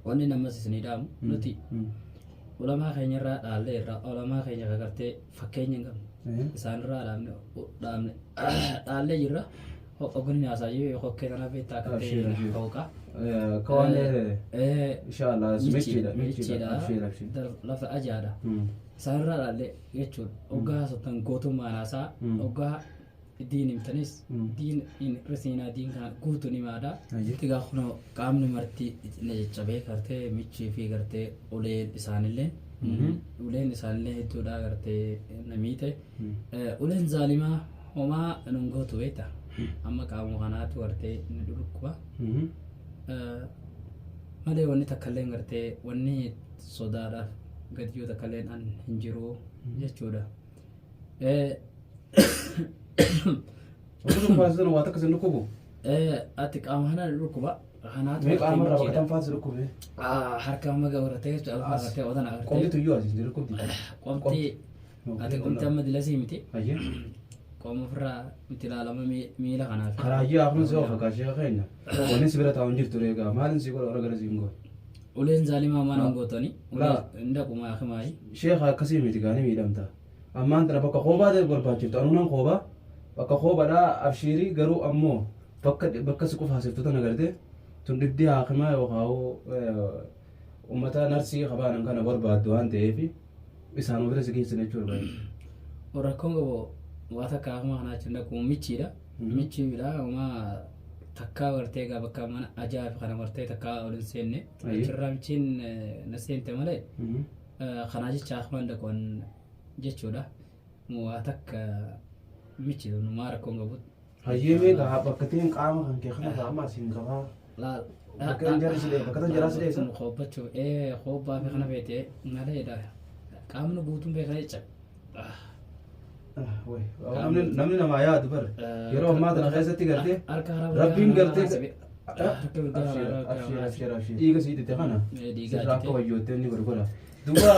Wanni namas isinii dhaamu nuti ulamaa keenyarraa dhaallee irraa ulamaa keenya kagartee fakkeenya hin qabne isaanirraa dhaabne dhaabne dhaallee jirra. Ogni haasaa jiru kokkee tana beektaa akka Abshiir, ta'e abshiir. hooqa. Akka waan inshallah michiidha michiidha abshiir abshiir. Lafa ajaadha. Isaanirraa dhaallee jechuudha. Oggaa haasoftan gootummaan haasaa oggaa diin himtanis diin hin risiinaa diin kana guutuun himaadha. Egaa kunoo qaamni marti na caccabee gartee michii fi gartee uleen isaanillee uleen isaanillee hedduudha gartee na miite. Uleen zaalimaa homaa nun gootu beekta. Amma qaamuma kanaatu gartee ni dhukkuba. Malee wanni takka illee gartee wanni sodaadhaaf gadi yoo takka illee an hin jiru jechuudha. Wanti kun faasisan waa takka sin dhukkubu. Ati qaama kana dhukkuba. Kanaatu Mee qaama irraa bakka tam faasi dhukkube? Harka amma gabaratee jechuudha. Gartee odana Qomti gartee. tuyyuu asii sin dhukkubdi. Qomti ati qomti amma dilasii miti. Hayyee. Qoma ofirraa miti ilaalama miila kanaaf. Karaayyee hafuun si ofa kaashee keenya. Wanni si bira taa'u hin jirtu reegaa. Maalin si godha warra gara siin godha. Uleen zaalimaa mana hin gootani. Laa. Hin dhaqu maakimaayi. Sheekha akkasii miti gaanii miidhamta. Ammaan tana bakka koobaa ta'e barbaachiftu. Anuunan koobaa. Bakka koobaadhaa abshiirii garuu ammoo bakka bakka si qufaasiftu tana gartee tun dhibdee haakimaa yookaan uummata narsii kabaanan kana barbaaddu waan ta'eef isaan bira si geessan jechuudha. Rakkoon qabu waa takka akkuma kanaa jechuun dhaqu michiidha. Michiidha homaa takkaa gartee egaa bakka mana ajaa'iba kana gartee takkaa ol hin seenne. Achirraa michiin na seente malee kanaa jecha akkuma dhaqu jechuudha. Waa takka michiidha maa rakkoon qabu. Hayyee mee gaa bakka ta'een qaama kan kee kana amma asiin qabaa. Laal. Bakka hin jarri si dhee bakka tan jaraa si dheessa. Koobbachuu koobbaa fi kana beetee maleedha. Qaamni guutuun beekaa jecha. Namni namaa yaadu bar yeroo ammaa tana keessatti gartee Harka karaa rabbiin gartee Harka mirgaa karaa abshiir abshiir abshiir dhiiga sii dhite kana Dhiigaa sirraa akka dhite. wayyoottee inni godhu duuba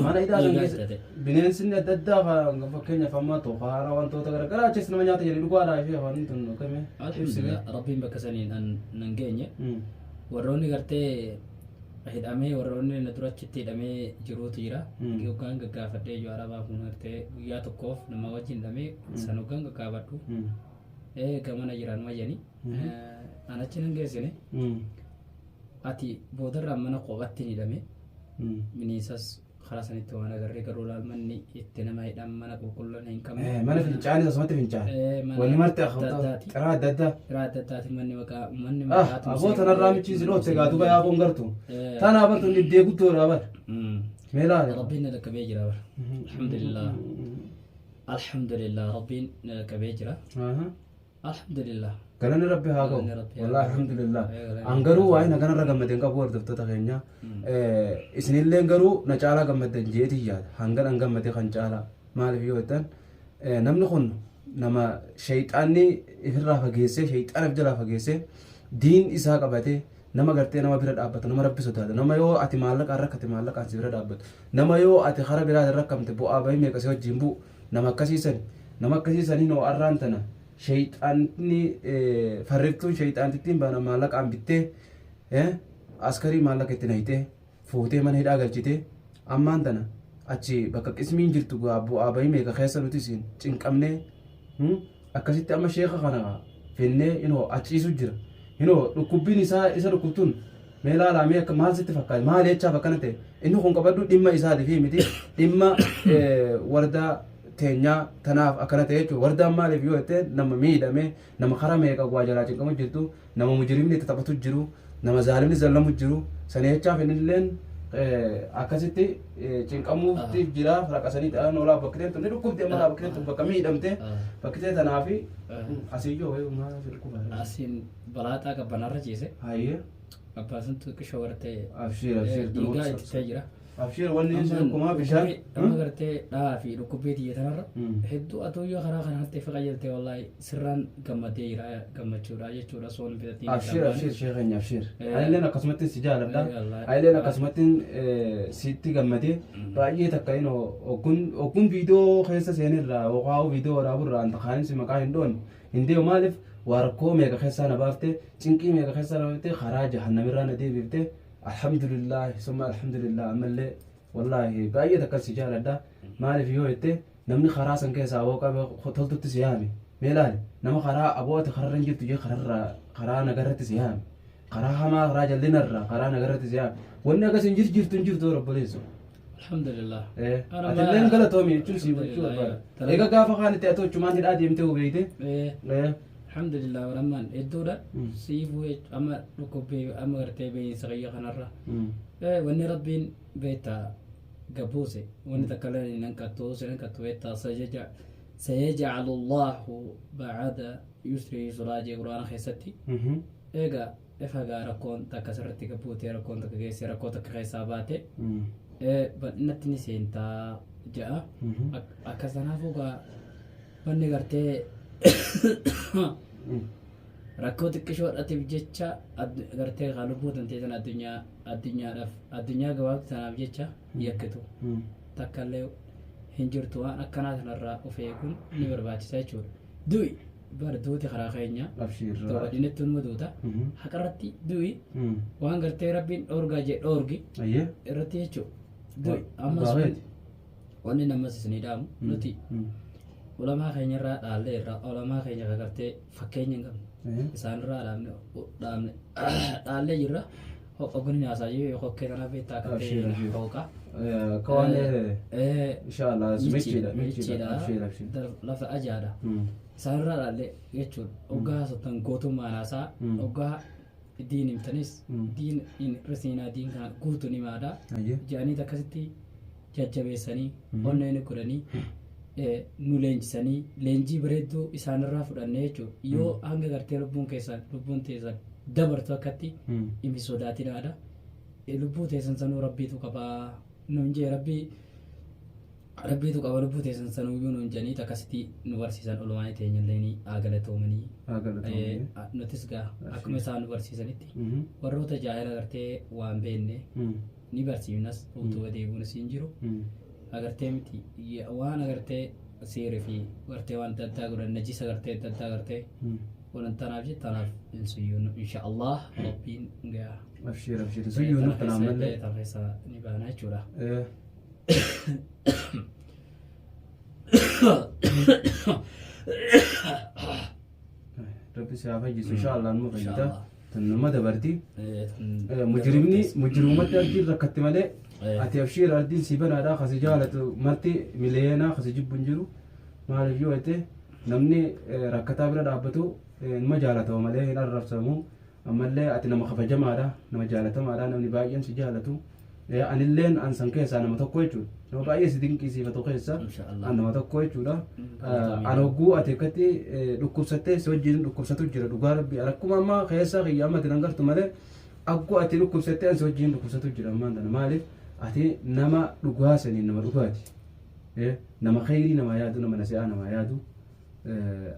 mana hidhaa san Dhiigaa keessa dhite. bineensonni adda addaa kan fakkeenyaaf ammaa tofaara wantoota garaagaraa achis nama nyaata jedhee dhugaadhaa ishee afaan tun kame ibsime. Alhamdulillah rabbiin bakka saniin an nan geenye. Warroonni gartee hidhamee warroonni na dura achitti hidhamee jiruutu jira. Yookaan gaggaafadhee ijoo arabaa kun gartee guyyaa tokkoof nama wajjin hidhamee san hoggaan gaggaafadhu. Gamana jiran mayyani. An achi nan geessine. Ati boodarraa mana kophatti hin hidhame. Miniisas karaa sanitti waan agarree garuu laal manni itti nama hidhan mana qulqullina hin qabne. Mana fincaanii asumatti fincaan. Mana Wanni marti adda addaati. xiraa adda addaa. Xiraa adda addaati manni maqaa manni Ah, maqaa aboo tanarraa michiisi dhoofte gaa duba yaaboon gartu. Tanaa bartu dhibdee guddoodha bar. Mee laale. Rabbiin na dhaqqabee jira bar. Alhamdulillah. Alhamdulillah Rabbiin na dhaqqabee jira. Alhamdulillah. Galanni Rabbi haa ga'u. Galanni Rabbi haa Wallaahi ga'u. alhamdulillah. Galanni An garuu waa'ee naganarra gammadeen qabu hordoftoota keenya. Isinillee garuu na caalaa gammaddan jeetii yaada. Hangan an gammade kan caalaa. Maaliif yoo jettan namni kun nama shayxaanni ifirraa fageessee shayxaana if jalaa fageessee diin isaa qabatee nama gartee nama bira dhaabbatu nama rabbi sodaatu nama yoo ati maallaqaan rakkate maallaqaan si bira dhaabbatu nama yoo ati kara biraatiin rakkamte bu'aa bahii meeqa si wajjin bu'u nama akkasiisan nama akkasiisanii noo arraan tana shayxaanni farriftuun shayxaantittiin baana maallaqaan bittee askarii maallaqa itti nayxee fuutee mana hidhaa galchitee ammaan tana achi bakka qismiin jirtu bu'aa bahii meeqa keessa nuti isin cinqamnee akkasitti amma sheeka kana finnee inoo achiisu jira inoo dhukkubbiin isaa isa dhukkubtuun mee laalaa mee akka maal sitti fakkaate maal jechaaf akkana ta'e inni kun qabadhu dhimma isaati fi miti dhimma wardaa teenyaa tanaaf akkana ta'e jechuudha wardaan maaliif yoo jette nama miidhame nama kara meeqa waa jalaa cinqamu jirtu nama mujrimni itti taphatu jiru nama zaalimni zallamu jiru sana jechaaf innilleen akkasitti cinqamuutiif jira raqasanii ta'an olaa bakkiteen tun ni dhukkubdi amma laa bakkiteen tun bakka miidhamte bakkitee tanaafi asiyyoo wayii maal si dhukkuba Asiin balaaxaa qabbanarra ciise. Hayyee. Abbaa santu xiqqishoo gartee Abshiir abshiir dhiigaa ittitee jira. Abshiir wanni inni dhukkumaa bishaan. Amma gartee dhahaa fi dhukkubbii tiyya tanarra hedduu atuyyoo karaa kana hattee fi qajeelte wallaahi sirraan gammadee jira gammachuudha jechuudha soon fitatiin. Abshiir abshiir sheekh keenya abshiir. Anilleen akkasumatti si jaaladha. Anilleen akkasumatti sitti gammadee baay'ee takka inoo oggun viidiyoo keessa seenirraa yookaan viidiyoo waraaburraa kaanin si maqaa hin dhoonne hin deemu maaliif Waa rakkoo meeqa keessaa na baafte, cinqii meeqa keessaa na baafte, karaa jahannamirraa na deebifte. Alhamdulillah, summa alhamdulillah. Ammallee wallaahi baay'ee takkan si jaaladha. Maaliif yoo jette, namni karaa san keessaa aboo qabe toltutti si yaame. Mee ilaali, nama karaa aboo ati kararra hin jirtu jee kararraa karaa nagarratti si yaame, karaa hamaa, karaa jallinarraa karaa nagarratti si yaame. Wanni akkas hin jirtu hin jirtu, obboleesso. Alhamdulillah. Atilleen galatoomi jechuun si gochuu barbaada. Egaa gaafa kaan itti ati ochumaan hidhaa deemtee hubeeyte. Alhamdulillah, warammaan hedduudha. Siifuu amma dhukkubbii amma gartee beeyinsa kiyya kanarra. Wanni Rabbiin beektaa gabbuuse wanni takka illee hin hanqattu, sin hanqattu beektaa. Sayajcalu Allahu bacda yusri yusraa jee Quraana keessatti. Egaa ifa gaa rakkoon takka sirratti gabbuutee, rakkoon takka geessee, rakkoo takka keessaa baate bal'inatti ni seentaa ja'a. Akkas kanaafuu gaa wanni gartee rakkoo xiqqishoodhatiif jecha gartee kaa lubbuu tantee tana addunyaa addunyaadhaaf addunyaa gabaabtu tanaaf jecha yakkitu takka illee hin jirtu. Waan akkanaa tanarraa of eeguun ni barbaachisa jechuudha. Du'i bar duuti karaa keenya. Abshiir. Badhinetti numa duuta. Haqarratti du'i, waan gartee Rabbiin dhoorgaa jee dhoorgi irratti jechuudha. Du'i ammas wanni namas isinii dhaamu, nuti ulamaa keenyarraa dhaallee irraa, ulamaa keenya gartee fakkeenya hin qabne isaanirraa dhaabne dhaabne dhaallee jirra. Ogni haasaa jiru kokkee tanaaf beektaa akka ta'e hooqa. Akka waan inshallah michiidha michiidha, abshiir abshiir. Lafa ajaadha. Isaanirraa dhaallee jechuudha. Oggaa haasoftan gootummaan haasaa, oggaa diin himtanis diin hin risiinaa, diin kana guutuun himaadha. Jedhanii akkasitti jajjabeessanii onnee ni godhanii nu leenjisanii, leenjii bareedduu isaanirraa fudhannee jechuudha. Yoo hanga gartee lubbuun keessan lubbuun teessan dabartu akkatti hin sodaatinaadha. Lubbuu teessan sanuu Rabbiitu qabaa nuun jee, Rabbii Rabbiitu qaba lubbuu teessan sanuyyuu nuun jedhanii akkasitti nu barsiisan. Olumaan teenyallee ni haa galatoomanii. Nutis gaa akkuma isaan nu barsiisanitti warroota jaahila gartee waan beekne ni barsiifnas, utuu deebi'uunis hin jiru. Agartee miti, waan agartee seerii fi gartee waan adda addaa godhan, najisa gartee adda addaa gartee godhan tanaaf jecha tanaaf hin suyyuunu, insha Allah Rabbiin gaa. Abshiir abshiir, suyyuunu kana ammallee. Tan keessa ni baana jechuudha. Rabbi si haa fayyisu, insha Allah numa fayyita. Tan nama dabarti. Mujrimni mujrimumatti ardiin rakkatti malee ati abshiir, ardiin si banaadha. Kasi jaalatu marti miliyeenaa, kasi jibbu hin jiru. Maaliif yoo jette, namni rakkataa bira dhaabbatu numa jaalatama malee hin arrabsamu. Ammallee ati nama kabajamaadha, nama jaalatamaadha, namni baay'een si jaalatu. Anilleen an san keessaa nama tokko jechuudha. Nama baay'ee si dinqisiifatu keessa an nama tokko jechuudha. An hogguu ati akkatti dhukkubsattee si wajjin dhukkubsatu jira, dhugaa Rabbi. Akkuma amma keessa kiyya amma ati nan gartu malee, akkuma ati dhukkubsattee an si wajjin dhukkubsatu jira ammaan tana. Maaliif, ati nama dhugaa saniin nama dhugaati. Nama kheyrii nama yaadu, nama nasi'aa nama yaadu.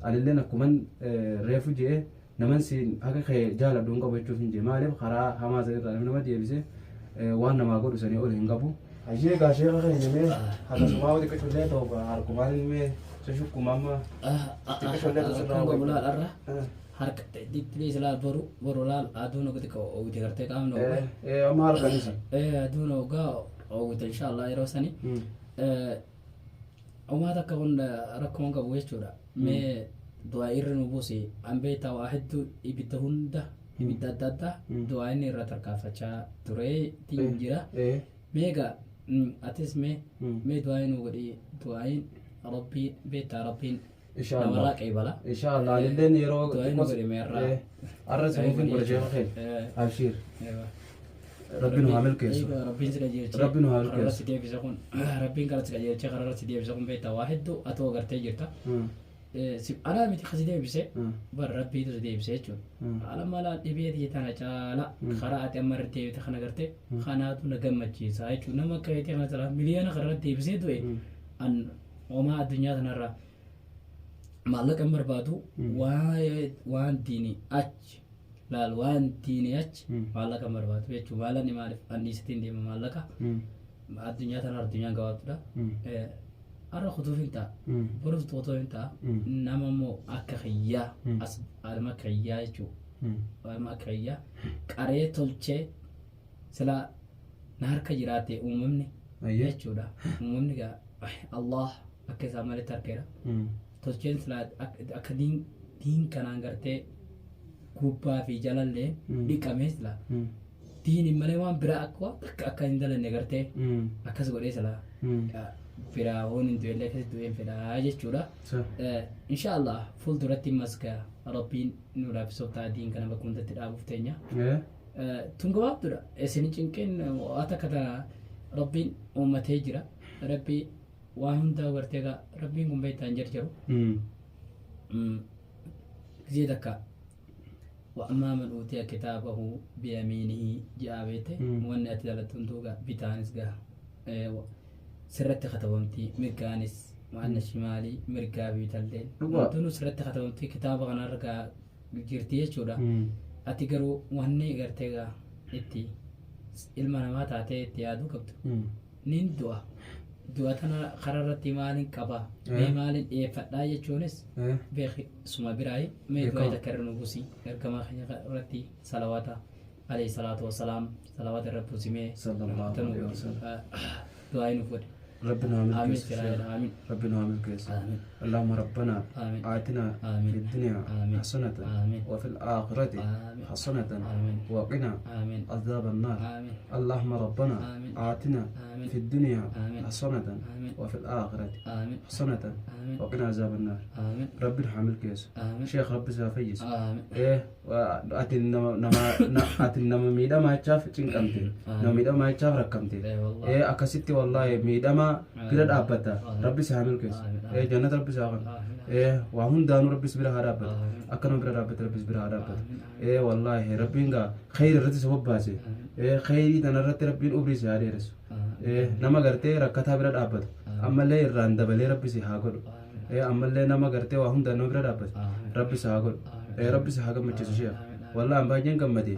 Anilleen akkuman reefu je'e, naman siin akka kee jaaladhu hin qabu jechuuf hin jee. Maaliif, karaa hamaa sanirraa namni nama deebise waan namaa godhu sanii ol hin qabu. Hayyee gaa sheeka keenya, mee akkasumaa xiqqishollee ta'u harkumaan mee shukkuma amma xiqqishollee ta'u sirraa. Rakkoon qabu laal, har'a harka xixiqqee laal, boru boru laal, aduun ogu xiqqoo oogite gartee qaamni ogu. Amma halkanis. Aduun ogaa oogite, inshallah yeroo sani. Umaa takka kun rakkoon qabu jechuudha. Mee du'aa irra nu buusi. An beektaa, waa hedduu, ibidda hunda, ibidda adda addaa du'aa inni irra tarkaanfachaa ture jira. Mee egaa atis mee du'aa nu godhi, du'aayin Rabbii beektaa, Rabbiin namarraa qeebala. Inshallah anilleen yeroo Du'aa nu godhi mee irraa. Arra simuufin godha, sheeka keenya. Abshiir. Rabbi nu haa milkeessu. Rabbiin si qajeelchee. Rabbi nu haa milkeessu. Kararra si deebise kun, Rabbiin karaa si qajeelchee kararra si deebise kun, beektaa, waa hedduu atoo agartee jirta. Anaa miti kasi deebise, bar Rabbiitu si deebise jechuudha. Haala mala dhibee tana caala karaa ati amma irra deebite kana gartee kanaatu na gammachiisa jechuudha. Nama akka keetii kana caala miliyoona kararra deebisee du'e, an homaa addunyaa kanarraa maallaqa hin barbaadu. Waan diinii achi laal, waan diinii achi maallaqa hin barbaadu jechuudha. Maallaqni maaliif anniisatiin deema maallaqa addunyaa tana, addunyaan gabaabduudha. Har'a kutuuf hin ta'a. Boruuf kutuuf hin ta'a. Nama immoo akka kiyyaa as alma kiyyaa jechuudha. Alma akka kiyyaa qaree tolchee silaa na harka jiraate uumamni jechuudha. Uumamni gaa Allah akka isaa malitti harkeera. Tolcheen silaa akka diin kanaan gartee gubbaa fi jalallee dhiqamee silaa. Diiniin malee waan biraa akka akka hin dalanne gartee akkas godhee silaa. Biraa hoon hin du'ellee akkasitti du'een fedhaa jechuudha. Inshaallah fuulduratti maska Rabbiin nu laaffisuuf ta'a diin kana bakka hundatti dhaabuuf teenya. Tun gabaabduudha. Isin cinqeen waan takka tana Rabbiin uummatee jira. Rabbi waan hundaa gartee egaa Rabbiin kun beektaa hin jarjaru. Gizee takka wa'ammaa man uutiya kitaabahu biyamiinihi ji'aa beekte wanni ati dalattu hunduu gaa bitaanis gaa sirratti katabamti mirgaanis ma'anna shimaalii mirgaa fi bitalleen hundinuu sirratti katabamti kitaaba kanarra gaa jirti jechuudha. Ati garuu wanni gartee gaa itti ilma namaa taatee itti yaaduu qabdu nin du'a. Du'a tana karaa irratti maalin qaba mee maalin dhiyeeffadhaa jechuunis beeki suma biraayi mee du'a takka irra nu buusi ergamaa keenya irratti salawaata alayhi salaatu wasalaam salawaata irra buusi mee du'aa nu godhe. ربنا عامل كيس ربنا عامل كيس اللهم ربنا آمين. آتنا آمين. في الدنيا آمين. حسنة آمين. وفي الآخرة آمين. حسنة آمين. وقنا آمين. عذاب النار آمين. اللهم ربنا آمين. آتنا آمين. في الدنيا آمين. حسنة آمين. وفي الآخرة آمين. حسنة آمين. وقنا عذاب النار آمين. ربنا عامل كيس آمين. شيخ ربي سافيس آمين. إيه ati nama miidhamaa jechaaf cinqamte, nama miidhamaa jechaaf rakkamte, akkasitti wallaahi miidhamaa bira dhaabbata. Rabbi si haa milkeessu, jannata rabbi si haa kennu, waa hundaanuu rabbi si bira haa dhaabbatu, akka nama bira dhaabbate rabbi si bira haa dhaabbatu. Wallaahi rabbiin gaa khayri irratti si bobbaase, khayrii tana irratti rabbiin umrii si haa dheeressu, nama gartee rakkataa bira dhaabbatu ammallee irraan dabalee rabbi si haa godhu, ammallee nama gartee waa hundaan nama bira dhaabbatu rabbi si haa godhu. Rabbi si haa gammachiisu sheekh. Wallahi an baay'een gammade,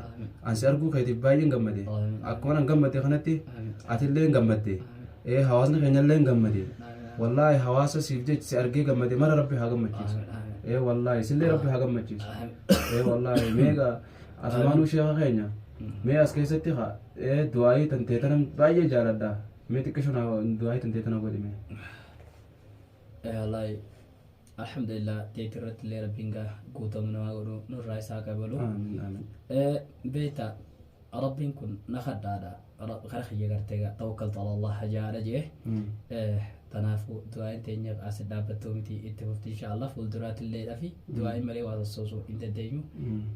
an si arguu keetiif baay'een gammade. Akkuma an gammade kanatti atillee hin gammadde, hawaasni keenyallee hin gammade. Wallahi hawaasa siif jecha si argee gammade mara rabbi haa gammachiisu. Wallahi sillee rabbi haa gammachiisu. Wallahi meeqa asumaanuu sheekha keenya mee as keessatti du'aayii tantee tana baay'ee jaaladha. Mee xiqqisho du'aayii tantee tana godhi mee. Wallahi alhamdulillah teeti irratti illee rabbiin gaa guutamu namaa godhu nurraa isaa qabalu. Beekta rabbiin kun na kadhaadha kara kiyya gartee gaa tawakkaltu ala Allah jaadha jee. Tanaafuu du'aayin teenya as dhaabbattuu miti itti fufti inshaallah fuulduraatti illee dhafi du'aayin malee waa sossoosuu hin dandeenyu.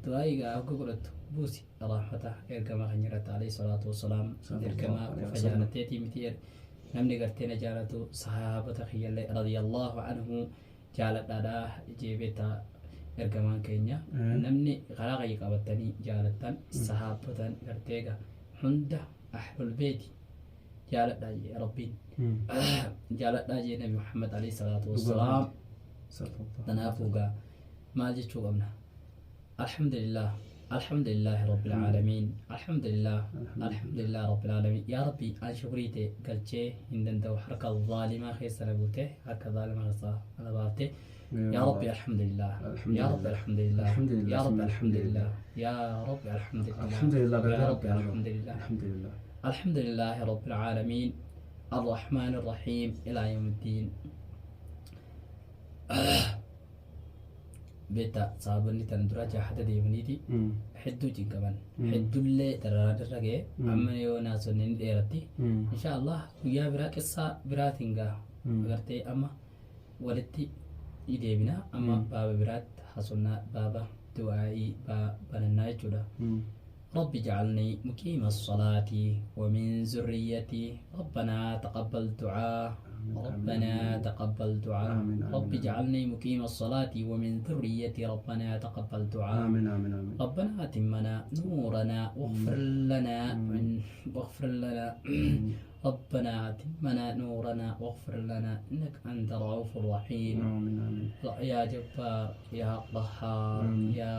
Du'aayii gaa hogga godhattu buusi rahmata ergamaa keenya irratti alayhi salaatu wassalaam ergamaa qofa jaalatteetii miti namni gartee na jaalatu sahaabota kiyyallee radiyallahu anhu jaaladhaadha jee beektaa ergamaan keenya namni karaa kiyya qabattanii jaalattan sahaabotan gartee gaa hunda ahlul beeti jaaladhaa jee rabbiin jaaladhaa jee nabi Muhammad alayhi salaatu wassalaam. Tanaafuu gaa maal jechuu qabna? Alhamdulillah, alhamdulillahi rabbil aalamiin, alhamdulillah, alhamdulillah rabbil aalamiin. Yaa rabbi an shukrii ta'e galchee hin danda'u, harka zaalimaa keessa na buute, harka zaalimaa keessa na baafte. يا ربي الحمد لله، يا ربي الحمد لله، يا ربي الحمد لله، يا ربي الحمد لله، الحمد لله، يا ربي الحمد لله، الحمد لله، الحمد لله رب العالمين الرحمن الرحيم إلى يوم الدين. بيتا صابني تندرا جاحد ديمنيتي حدو جنكبان حدو اللي ترى درجة أما يونا سنين ديرتي إن شاء الله ويا برا قصة براتينغا غرتي أما ولدتي يديبنا أما بابا برات حصلنا بابا دعائي بابا جودا. رب اجعلني مقيم الصلاة ومن ذريتي ربنا تقبل دعاء، ربنا تقبل دعاء، رب اجعلني مقيم الصلاة ومن ذريتي ربنا تقبل دعاء، ربنا أتمنا نورنا واغفر لنا واغفر لنا ربنا أتمنا نورنا واغفر لنا إنك أنت الرؤوف الرحيم. يا جبار، يا قهار، يا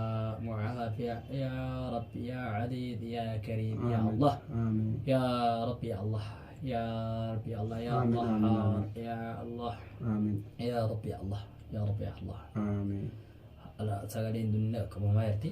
معافي، يا رب، يا عزيز، يا كريم، يا الله، يا رب، يا الله، Yaa Rabbi ya Allah, yaa Amiin, Allah, amiin, amiin. yaa Allah, Amiin. yaa Rabbi ya Allah, yaa Rabbi ya Allah. Amiin. Sagaleen dunni qabamaa jirti.